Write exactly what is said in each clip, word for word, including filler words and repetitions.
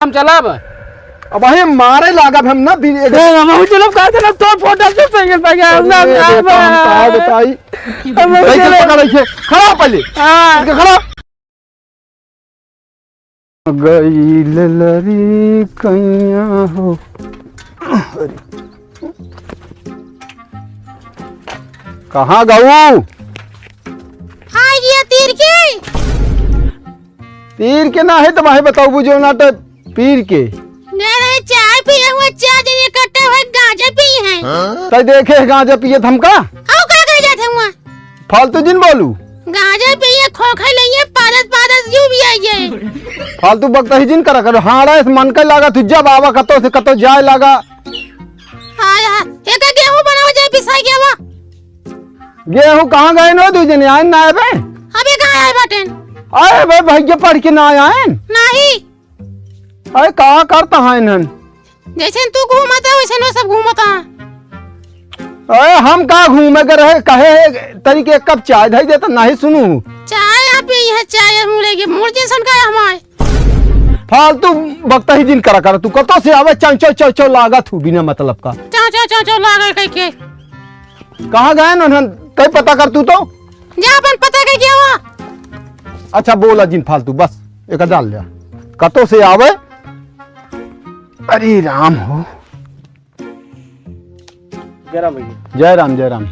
हम चलब। अब वही मारे लागब हम ना, बी-, ए, हम चलब, का चलब, तोर फोटो से संगे संगे हम ना, अरे, ना, बेटा, हम का बताई? हम कैसे चलब। पकड़ै छे? खड़ा हो पहले। हाँ। इनके खड़ा। गई ललरी कैया हो। कहाँ गऊ? हाँ, ये तीर के। तीर के ना है तो भाई बताऊ, जो ना तो पीर के। नहीं, नहीं, चाय पिए हुए, चाय जन इकट्ठे हुए, गांजा पिए हैं। तै देखे है गांजा पिए थमका? आओ, का करे जाते हुआ? फालतू जिन बोलू। गांजा पिए, खोखे लइए, पादत, पादत यू भी आइए। फालतू बकतही जिन करा करो। हाँ, रे, मन के लागा, तू जब आवा कतो से कतो जाए लागा। हाँ, हाँ, एक गेहूं बनावा जाए, पिसाई के आवा। गेहूं कहाँ गए नो, दू जने आए ना आए बे? अबे कहाँ आए बाटेन? अरे बे, भैया पढ़ के ना आए? नहीं। अरे का करता है इन्हन? जैसे तू घूमता है, वैसे नो सब घूमता है। अरे हम का घूमे के रहे, कहे तनी के एक कप चाय धई देता, नहीं सुनू। चाय आप यही है, चाय हम लेके मूड जैसन का है हमारे। फालतू बकतही जिन करा कर, तू कतो से आवे, चाव, चाव, चाव, चाव लागत हूँ बिना मतलब का। चाव, चाव, चाव, चाव लागे कह के। कहाँ गए न उन्हन? तै पता कर तू तो। जा अपन पता कह के आवा। अच्छा बोला जिन फालतू, बस एक डाल लिया। कतो से आवे। अरे राम हो। जय राम भैया। जय राम, जय राम।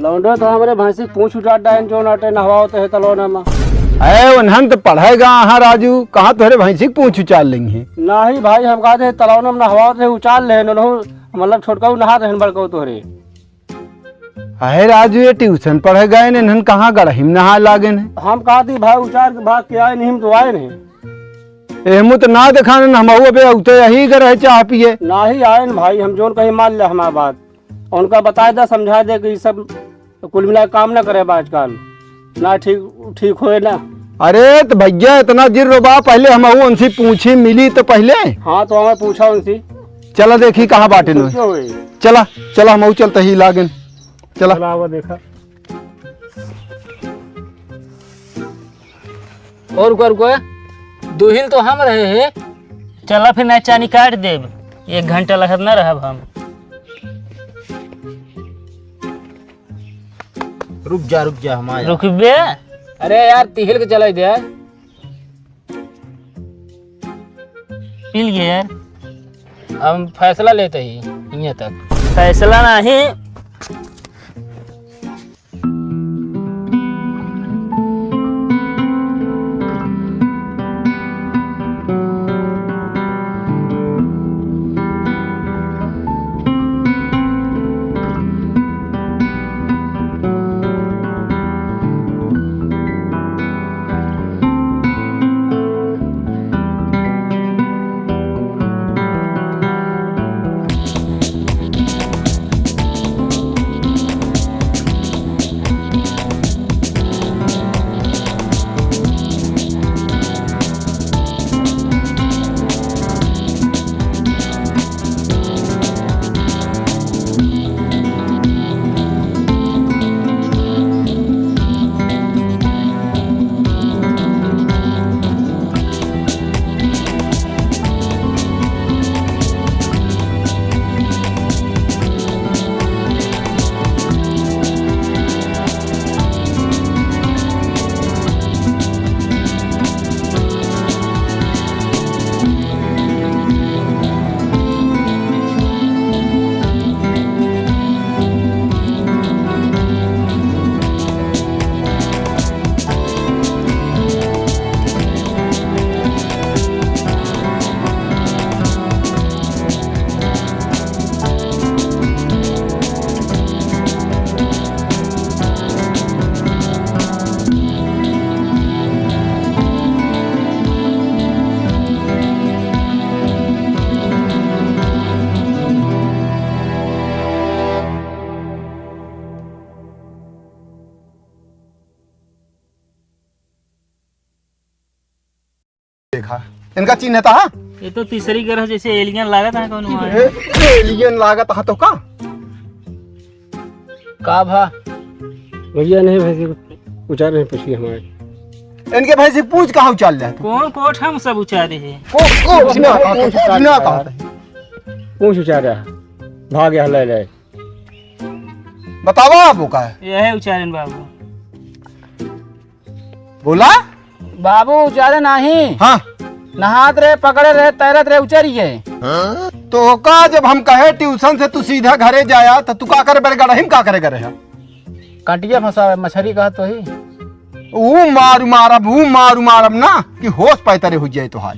लौंडो तो हमरे भैंसी पूछ उचार डाइन जो नाटे नहवाओ तो है तलौना मा। अरे उन्हन तो पढ़ेगा हाँ राजू, कहाँ तोहरे भैंसी पूछ उचार लेंगे? नाही भाई, हम कहते हैं तलौना मा नहवाओ तो है उचार ले, ननहु मतलब छोटका नहा रहन बड़का तोहरे। अरे राजू, ये ट्यूशन पढ़े गए ने, इन्हन कहाँ गड़ही में नहाए लागे ने? हम कहा थी भाई उचार के भाग के आए नहीं, हम तो आए नहीं। एहमू तो ना देखा ने, हम अबे उते यही के रहे चाह पिए। नाही आए न भाई, हम जोन कही मान ले हमार बात। उनका बताए दे, समझाए दे कि ई सब कुल मिला के काम ना करे बा आजकल। ना ठीक, ठीक होए ना। अरे तो भैया इतना जिर रोबा, पहले हम उनसे पूछी, मिली तो पहले। हाँ तो हमें पूछा उनसे। चला देखी कहाँ बाटे नो। सोचो होए। चला, चला हम चलते ही लागेन। चला। चला आवा देखा। और रुको, रुको। दुहिल तो हम रहे हैं। चला फिर ना चानी काट देब। एक घंटा लखत ना रहब हम। रुक जा, रुक जा, हम आया। रुकबे? अरे यार, तिहिल के चलाई दे यार। पी लिए यार। हम फैसला लेते ही, इहाँ तक। फैसला नहीं। देखा, इनका चिन्ह था, हाँ? ये तो तीसरी ग्रह जैसे एलियन लागत है कौन वहाँ। ए, एलियन लागत है तो का? का भा? भैया नहीं भाई, उचार नहीं पूछी हमारे। इनके भैंसी पूँछ कहाँ उचार ले तू? कौन कोठ हम सब उचारे है? को, को, पूँछ ना, पूँछ ना कहाँ? पूँछ उचारा। भाग यहाँ ले ले। बतावा बाबू का है? यह है उचारन बाबू। बोला? बाबू उचारे नाही। हाँ। नहात रहे, पकड़े रहे, तैरत रहे, उचर गए। तो ओका जब हम कहे ट्यूशन से तू सीधा घरे जाया, तो तू का करे बरे गड़ही में का करे करे है? काटिया फंसावे, मछरी कहत तो ही। ऊ मारू मारब, ऊ मारू मारब ना कि होश पैतरे हो जाए तो हाय।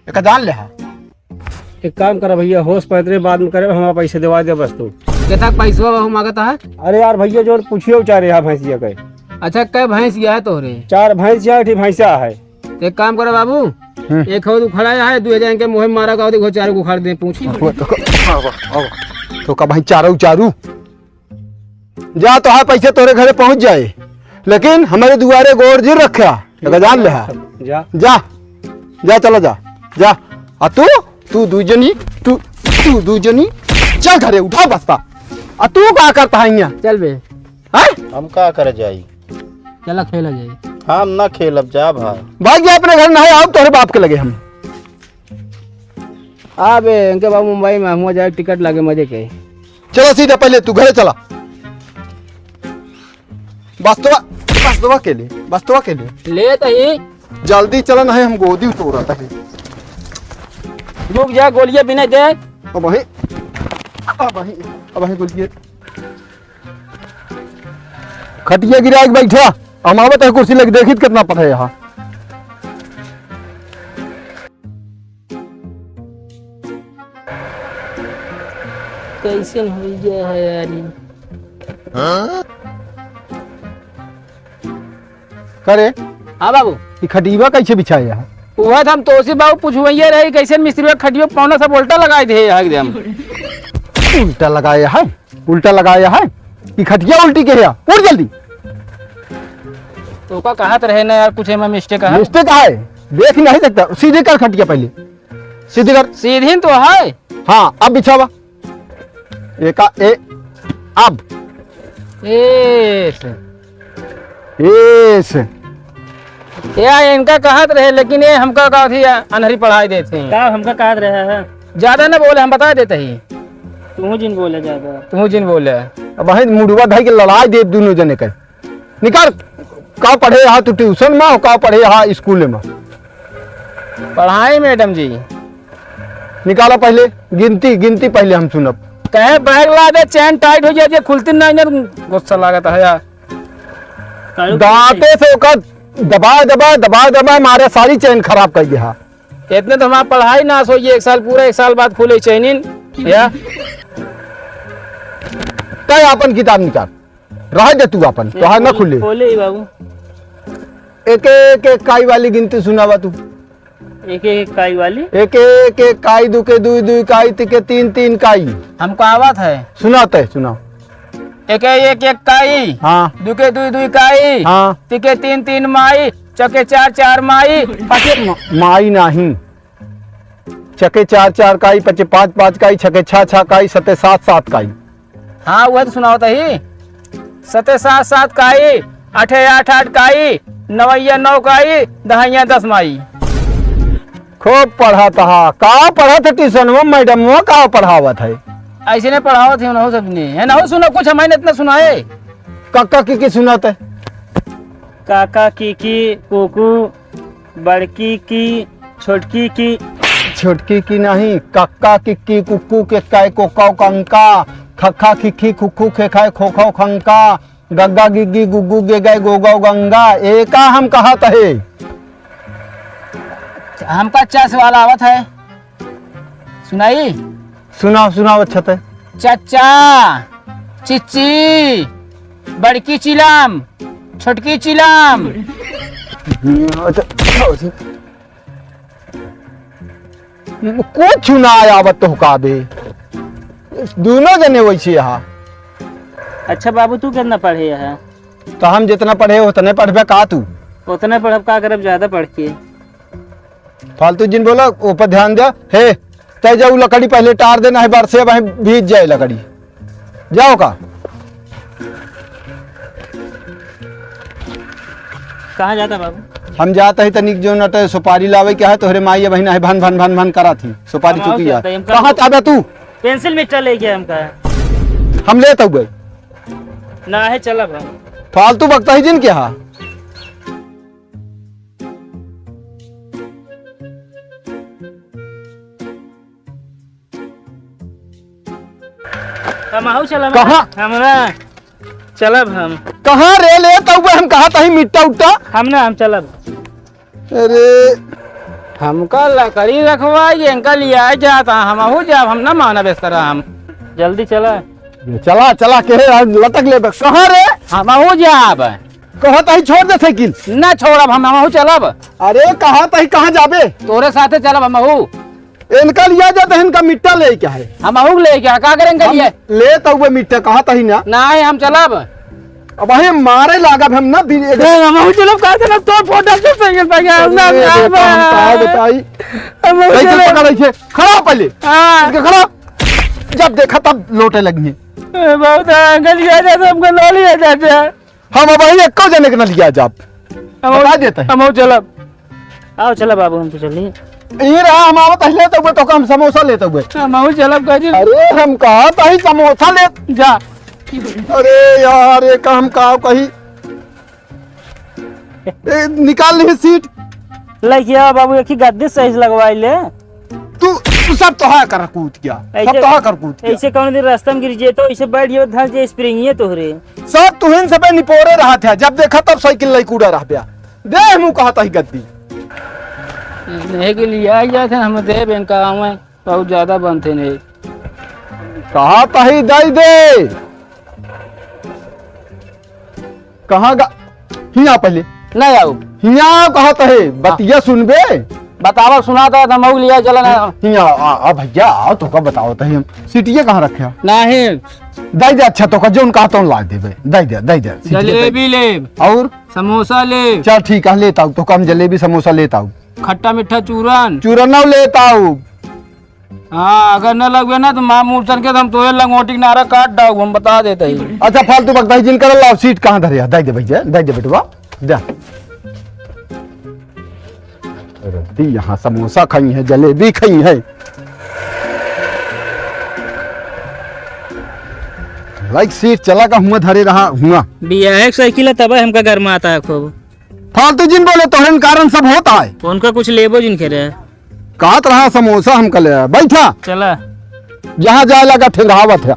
एक जान ले हा। एक काम कर भैया, होश पैतरे बाद में करे, हमारा पैसे देवा दे बस तू। केतना पैसवा बाबू मांगत है? अरे यार भैया, जो पूछियो चाह रहे हैं भैंसिया के। अच्छा, कै भैंस गया है तोहरे? चार भैंस या, एक भैंसा है। तो एक काम करो बाबू, हम्म। एक हो तू खड़ा है, दो हजार के मुँह में मारा का, देखो चारों को उखाड़ दे, पूँछ। तो का भाई चारू चारू? जा, तोहार पैसे तोरे घरे पहुँच जाए, लेकिन हमरे दुआरे गोड़ जिन रख्या, एका जान लेहा। जा। जा, जा, चला जा, जा। आ तू, तू दुइ जनी, तू, तू दुइ जनी, चल घरे, उठा बस्ता। आ तू का करत हा हियाँ? चल बे। हैं? हम का करे जाई? चला खेला जाई। हम ना खेलब, जा भाई। भाग जा अपने घर, ना आउब तोहरे बाप के लगे हम। आ बे, इनके बाबू मुंबई में, हुआँ जाए टिकट लागे मजे के। चला सीधा पहले तू घरे चला। बस्तवा, बस्तवा के ले, बस्तवा के ले। ले तही। जल्दी चला, नहीं हम गोदी उतोरत है। रुक जा, गोलियां बिना दे। अब वही, अब वही, अब वही गोलियां। खटिया गिरा के बैठा, हम आवत है कुर्सी लेके, देखित कितना पढ़े यहाँ। कैसन हो गया है यार ई? करे? हाँ बाबू। ई खटिया कैसे बिछाया है? उहे तो हम तोसे बाबू पूछवैया रही, कैसे मिस्त्री खटिया पौना सब उल्टा लगाए दे है एकदम। उल्टा लगाया है? उल्टा लगाया है? ई खटिया उल्टी के है? उठ जल्दी। तो का कहत रहे ना यार, कुछ एमा मिस्टेक है। मिस्टेक है? देख नहीं सकता, सीधे कर खटिया पहले। सीधी कर। सीधी तो है। हाँ, अब बिछावा। एका, ए, अब। एस। एस। या इनका कहत रहे, लेकिन ये हमका का थी अनहरी पढ़ाई देते हैं। का हमका कहत रहे है? ज्यादा ना बोले, हम बता देते ही। तू जिन बोले ज्यादा। तू जिन बोले। अब वही मुड़वा धई के लड़ाई दे दोनों जने के। निकाल, का पढ़े हा तू ट्यूशन में, का पढ़े हा स्कूल में? पढ़ाई मैडम जी। निकाला पहले, गिनती, गिनती पहले हम सुनब। कहे बैग ला दे, चैन टाइट हो जाए, जे खुलती नहीं ना, गुस्सा लागत है यार। दांते से ओकर दबाए, दबाए, दबाए, दबाए मारे, सारी चैन खराब कर दिया। इतने तो हमारा पढ़ाई नाश हो गई, एक साल पूरा, एक साल बाद खुले चैनिन। या कई आपन किताब निकाल। रह जा तू आपन, तोहार ना खोले, खुले। खोले ही बाबू। एक एक एक काई वाली गिनती सुनावा तू। एक एक काई वाली? एक एक एक काई, दू के दुई दुई काई, ती के तीन तीन काई। हमको आवत है। सुनाते, सुनाओ। एक एक एक काई। हाँ। दू के दुई दुई काई। हाँ। ती के तीन तीन माई, चौके चार चार माई। पाँचे म-, माई नाही। छके चार चार काई, पचे पाँच पाँच काई, छके छह छह काई, सते सात सात काई। हाँ, उहे तो सुनावत ही। सते सात सात काई, अठे आठ आठ काई, नवैया नौ काई, दहैया दस माई। खूब पढ़त हा। का पढ़त है ट्यूशन में मैडम, वो का पढ़ावत है? ऐसे नहीं पढ़ावत है, उन्हों सब ने। है ना, सुनो कुछ, हमारे इतना सुनाए। कक्का की की सुनाते? काका, कीकी, कुकू, बड़की की, छोटकी की। छोटकी की नहीं, कक्का, किक्की, कुक्कू, केक्का, कोका, कंका, खक्खा, खिक्खी, खुक्खू, खेखाय, खोखो, खंका, गग्गा, गिग्गी, गुग्गू, गेगाय, गोगाव, गंगा। एका हम कहत है। हमका चस वाला आवत है। सुनाई? सुनाओ, सुनाओ, अच्छा ते। चच्चा, चिच्ची, बड़की चिलम, छोटकी चिलम। अच्छा, अच्छा। कुछ ना आवत तो का बे। दोनों जने वैसे हा। अच्छा बाबू, तू कितना पढ़े है? तो हम जितना पढ़े उतने पढ़बे का तू? उतने पढ़ब का करब ज्यादा पढ़ के? फालतू जिन बोला, ऊपर ध्यान दे। हे, तै जाऊ लकड़ी पहले टार देना है, बरसे भाई भीज जाए लकड़ी। जाओ का? कहाँ जाता बाबू? हम जाता ही तनिक जो नटे सुपारी लावे के है, तोहरे माई बहिना है भन भन भन भन करा थी, सुपारी हम चुकी है। जाता ही, हम कहाँ कल जाबे तू? पेंसिल मिट्टा लेके हमका। हम लेत हुए। ना है, चलब हम। फालतू बकता ही जिन क्या? हमहू चलब। कहाँ? हमरा चलब हम। कहाँ रे, लेत हुए हम कहा तही मिट्टा उट्टा? हम ना, हम चलब। अरे। हमका लकड़ी रखवाई, इनका लिया जाता, हमहू जाब, हम ना मानब इस तरह हम। जल्दी चला। चला, चला के लटक लेबे। कहाँ रे? हमहू जाब। कहा तही छोड़ दे साइकिल। ना छोड़ब हम, हमहू चलब। अरे, कहा तही कहाँ जाबे? तोरे साथे चलब हमहू। इनका लिया जाता है, इनका मिट्टा ले क्या है? हमहू ले क्या, का करेंगे हम ये? लेत हुए मिट्टा, कहा तही ना। नहीं, हम चलब। अब वही मारे लागब हम ना, दिन एक ए, हमहू चलब, का चलब, तोर फोटो से साइकिल पे गया, हम ना अरे, जाब। बेटा, हम का बताई? हमहू साइकिल चलब। पकड़ रही है, खड़ा हो पहले। हाँ। इनके खड़ा। जब देखा तब लोटे लगी है। ए, बहुत है, अंकल, लिया जाता, हमको ना लिया जाता। हम अब वही एक्को जने के न लिया जाब। हम बता देते हैं। हम चलब। आओ चला बाबू, हम तो चली। ये रहा, हम आवत पहले तो वो तो हम समोसा लेते हुए। हम चलब कह दी। अरे हम कहा तही समोसा ले। जा। अरे यार, ये काम का कही। ए, निकाल ली सीट। लइके आवा बाबू, एक ही गद्दी सही से लगवाई ले। तू, तू सब तोहा कर कूद गया, सब ऐसे, तोहा कर कूद गया। ऐसे कौन दिन रास्ता में गिर जाए तो ऐसे बैठ जाए, धर जाए स्प्रिंगिए तोहरे। सब तुहिन से पे निपोरे रहा था, जब देखा तब साइकिल लई कूड़ा रह गया। दे मुँह कहा तही गद्दी। नहीं के लिए आ गया था, हम देब इनका आवे, बहुत ज्यादा बनते नहीं। कहा तही दई दे। कहाँ गा-, हियाँ पहले। नहीं आओ। हियाँ कहा तही, बतिया सुनबे। बतावा, सुना था, हम लिया चला ना। हियाँ, आ, आ भैया, आओ, तोका बताओ तही हम। सीटिया कहाँ रखे हैं? नहीं। दई दे, अच्छा, तोका जौन कहा तौन ला देबे। दई दे, दई दे, सीटिया दे। जलेबी ले। और? समोसा ले। चल ठीक है, लेत आउब, तोका हम जलेबी समोसा लेत आउब। खट्टा मीठा चूरन। चूरन ना लेत आउब। हाँ, अगर न लगबे ना तो माँ मूर्छन के तो हम तोहे लंगोटी किनारा काट डाउब, हम बता देते ही। अच्छा, फालतू बकता ही जिन कर लाओ, सीट कहाँ धरे है? दे दे भैया, दे दे बेटवा, जा। रद्दी यहाँ समोसा खाई है, जलेबी खाई है। लाइक सीट चला का हुआ धरे रहा हुआ। बिया एक साइकिल है, तब हमका गरमाता है खूब। फालतू जिन बोले, तोहरे कारण सब होता है। उनका कुछ लेबो जिन खेरे। कहत रहा समोसा हमका ले आया। बैठा। चला। जहाँ जाए लगा ठेंगावत है।